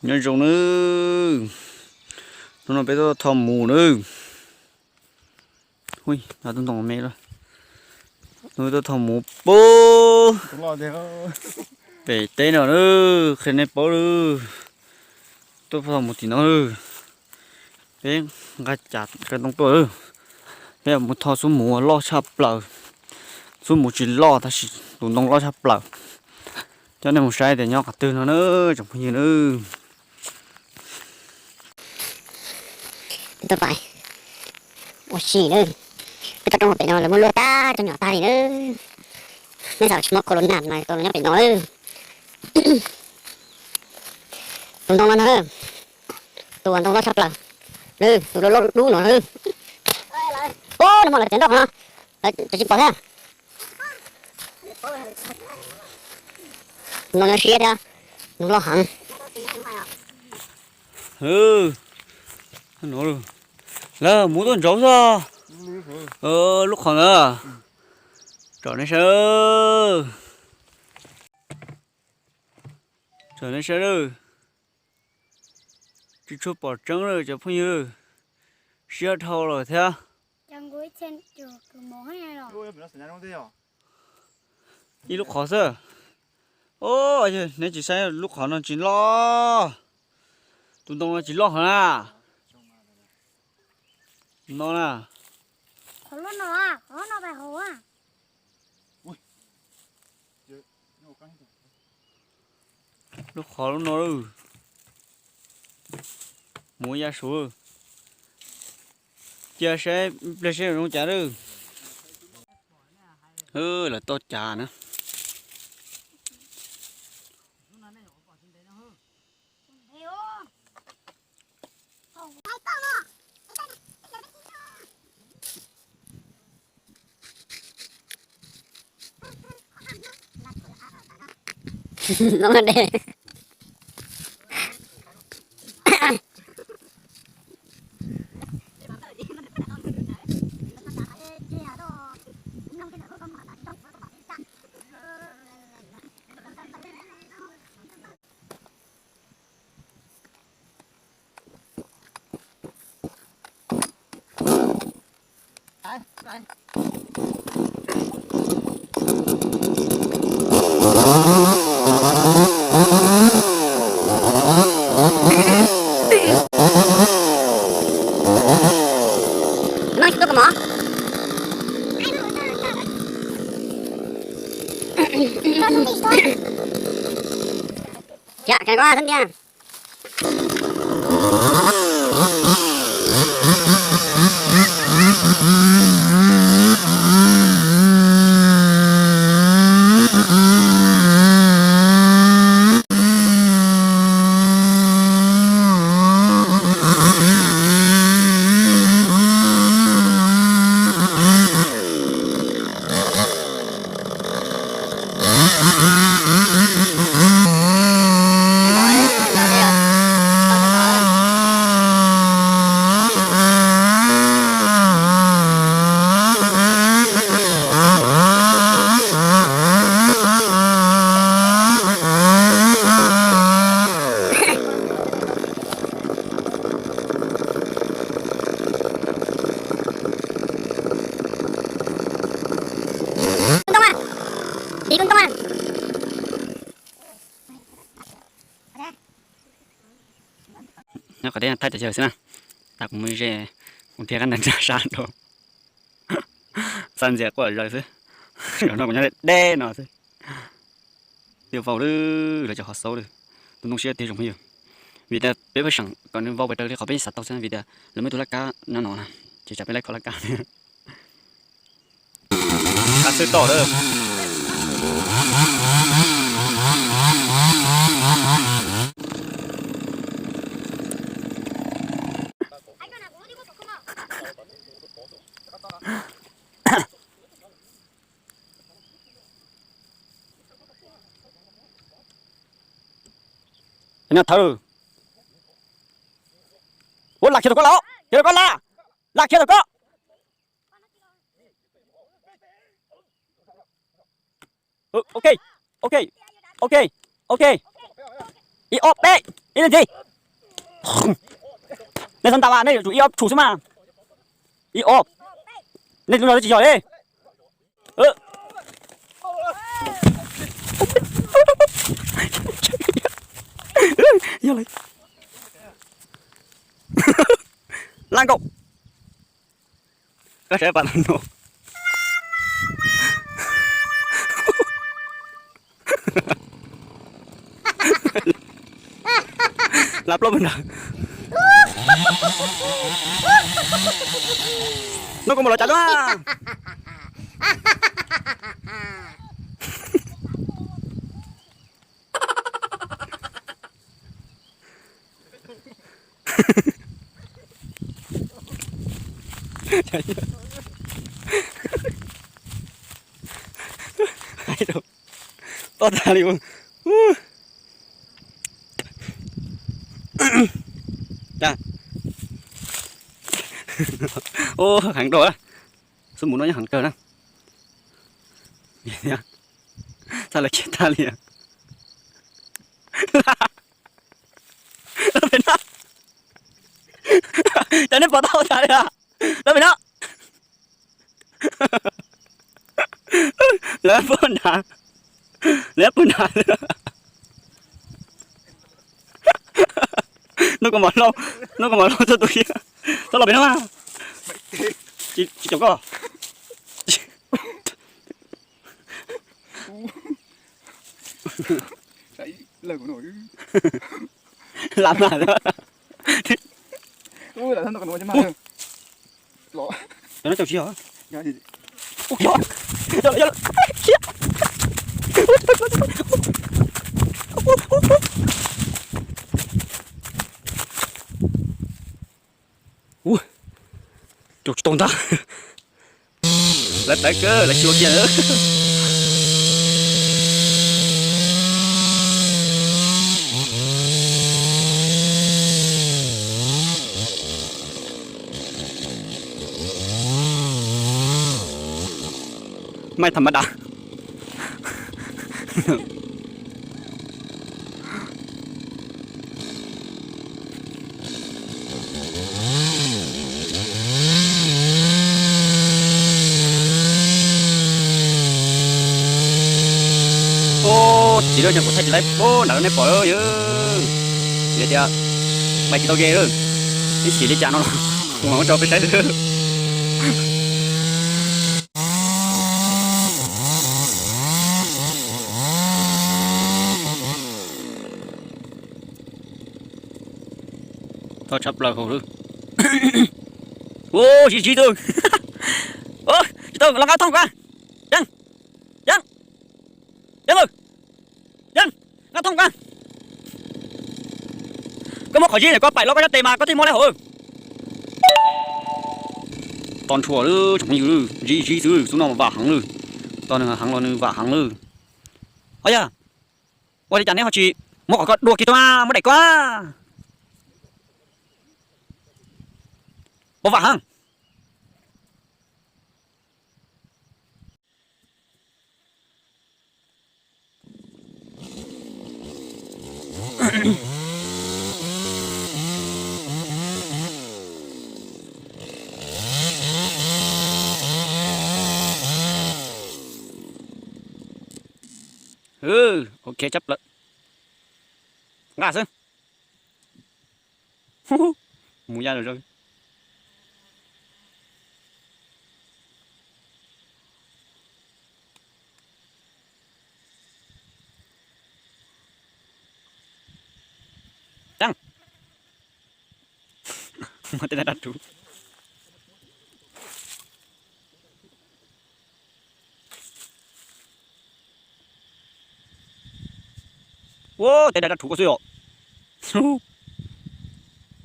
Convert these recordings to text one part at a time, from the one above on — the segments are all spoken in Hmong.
Nyob zoo nawb, hnub no peb tuaj thauj mus nawb. Ui, tus ntoo me lawm. Hnub tuaj thauj mus puag pem teb no nawb, qhia nej paub nawb. Tuaj thauj mus tim no nawb. Peb nqa cas qe ntoo tuaj nawb. Peb mus thauj xub mus loj tshaj plaws. Xub mus tsis loj tab sis tus ntoo loj tshaj plaws. Coj nej mus saib tias nyob qhov twg no nawb tsoom phooj ywg nawb. Peb tuaj pais ua si nawb. Peb tuaj rau pem no lawv muab luaj tag cov nyom tag li nawb. Nej xav tsis muaj corona mas tau los nyob pem no nawb. Tus ntoo no ntag, tus ntoo loj tshaj plaws, tus loj loj dub no. Ub, no mas lawv tiav nroj qhov no, lawv tsis pom thiab. No nyob siab thiab, no loj heev. Lawv mus tuaj ntsauv xwb. Lub qhov ntawd, tsom nej saib, tsom nej saib lawm. Tsis tshua pom tseeb lawm cov phooj ywg, siab dhau lawm thiab. Ib lub qhov xwb. Neb tsis saib lub qhov no tsis loj, tus ntoo no tsis loj heev na. No na. Lub qhov lub no, mus ya suv, cia saib pliag seb zoo cas lawm. Lawv tau cas na. Nyob qhov teb thaij cov chaw xwb na, tas kuv mus ze, kuv thiaj qab ntas ntsaj sab nrau, xav ntxias quaj zaws xwb. Zaum no kuv nyob deb no xwb. Thiaj vau lawm, lawv cov qhov xaub lawm. Tus ntoo siab tiag zoo phooj ywg. Vim tias peb pheej seem kom nws vau pes raws li qhov peb xav tau xwb, vim tias lawv muaj ib tug laj kab nyob no na, ces tsam peb laib kho laj kab. Qab xwb tau lawm. Nyob thawj. Ua, lam khiav tom koj los, khiav tom koj, lam, lam khiav tom koj. Ok, ok, ok, ok. Ib ob peb. Ib leeg thiab. Nej txhob nta vas, nej yuav tsum ib ob tshum xwb mas. Ib ob. Nej lub no tsis yog li. Yog li. Laj nkaus. Koj saib pas tau no. Laj plaub pag nrad. Noj kua muag los tsav dua. Tob tag li. Ua heev dua, xub mus no nyob heev kawg na. Txhaj lawv cheb tag li. Cov nej pom tau tas li, lawv pem no. Lawv pw nrad, lawv pw nrad. Noj kua muag lauj, noj kua muag lauj txhua tus, txhob los pem no. Tsis caum koj. Lam mas. Cov no caum tsis yog. Ua, caum tsis tau ntag. Lawv tawv kawg, lawv tsis ua kiag. Maj tham maj dam. Ub, txiv lawm, kuv thaij tsis laib, ub, nram nej pom yog tias pais tsis tau ke lawm. Ib sim li cas no los kuv mam muab tso peb saib xwb. Txhob tshaj plaws hauv lawm. Ub, tsis tsis tau. Tsis tau, los nqa thooj ka. Yeej, yeej, yeej, yeej, nqa thooj ka. Koj muab qhov zib ntawm koj paim los koj sab tes mas koj thiaj muab laib hauv. Toj ntshua lawm tsoom phooj ywg, zib zib xwb, xub no vam heev lawm. Toj nws heev los nws vam heev lawm. Au yog, ua li cas neb ho tsis muab qhov ko dua kiag tso, muab daim ko. Pov vam heev. Ok, tshaj plaws. Nqa xwb. Mus ya zog. Tej dab rhuv. Ua, tej dab rhuv ko xwb os.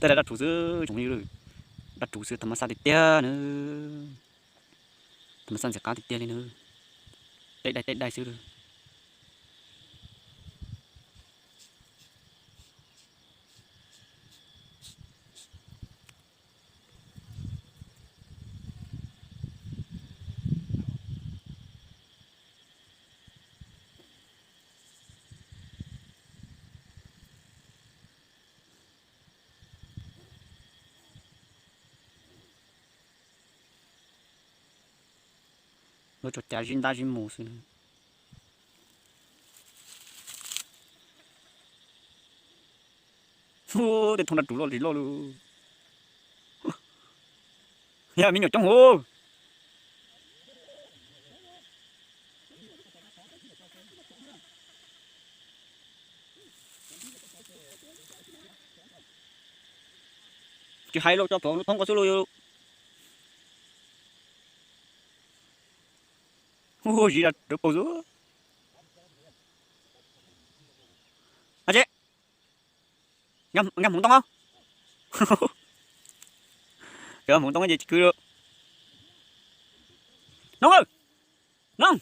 Tej dab rhuv xwb tsoom phooj ywg, dab rhuv xwb, tham mas xaj tiag tiag na. Tham mas xaj ntxim qab tiag tiag li na. Tej daim tej daim xwb. Tso cav zib ntab zib mus xwb. Tej thoob nrab ruv loj li loj lug. Yog me nyuam coob hov. Tsis hais los tso plhuav lub thoob ko xwb lauj. Ua zis rawv paug xwb. Ab tsi, nkag hmoov ntoo os. Cov hmoov ntoo ces tsis khwv lawm. Noog, noog,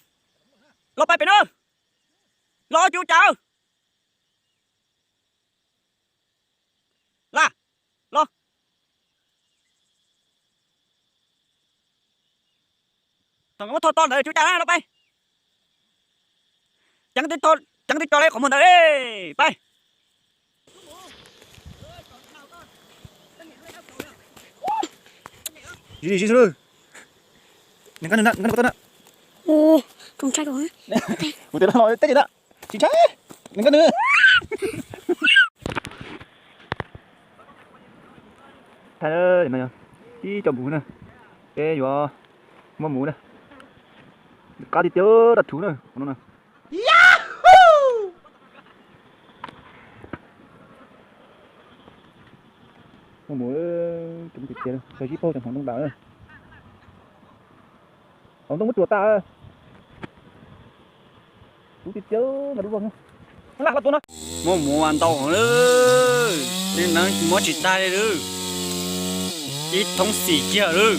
los pais pem no. Los cuv cav. Laj, los. Thaum muab tho to ntawd cuv cav na, los pais. Ceev tib co li qhov muag ntawd, pais. Zib zib xwb. Nws nkag nws na, nws nkag nws na. Kuv tias los teb ces na. Tsis ntshai, nws nkag nws. Thaij no yog tib co mus na, peb yuav muab mus na. Qab tiag tiag, dab rhuv na, qhov no na. Muab mus, coob tiag tiag, sawv zib paug cov hmoov ntoo dam. Hmoov ntoo muab tsuas tas. Tub tiag tiag mas lub vog no. Muab mus ntau, nej muab tsis tag li lawm. Ib thoob xim kiag lawm.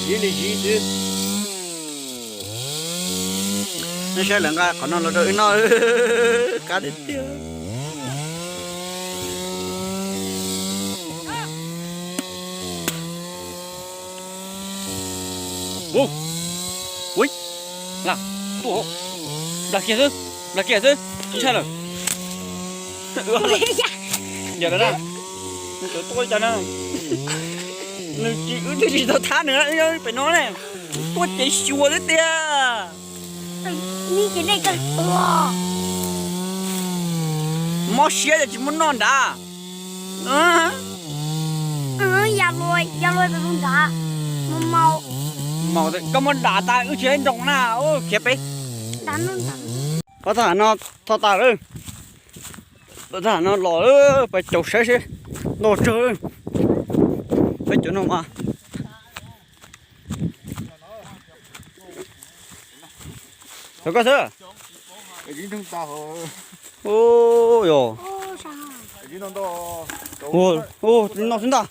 Zib li zib xwb. Nej saib lawv nqa qhov no los rau wb noj, qab tiag tiag. Ub, ui, la, tuaj, nplas kiag xwb, nplas kiag xwb, tsis ntshai lawm. Yog lawm na, nws tseem tuaj li cas na. Nws tsis, wb twb tsis tau thab nws, wb pem no ne, tuaj ces xyuas xwb tiag. Mob siab ces tsis muab noj nrad. Yam luag, yam luag nrad, mau mau. Koj muab nrad tas wb tsis nroo na, khiav peb. Pab thaj no tho tas lawm. Pab thaj no los lawm, peb caum saib seb nto tsawg. Peb caum no mas. Xyov koj xwb. Ub, yog. Ub, no xwb ntag.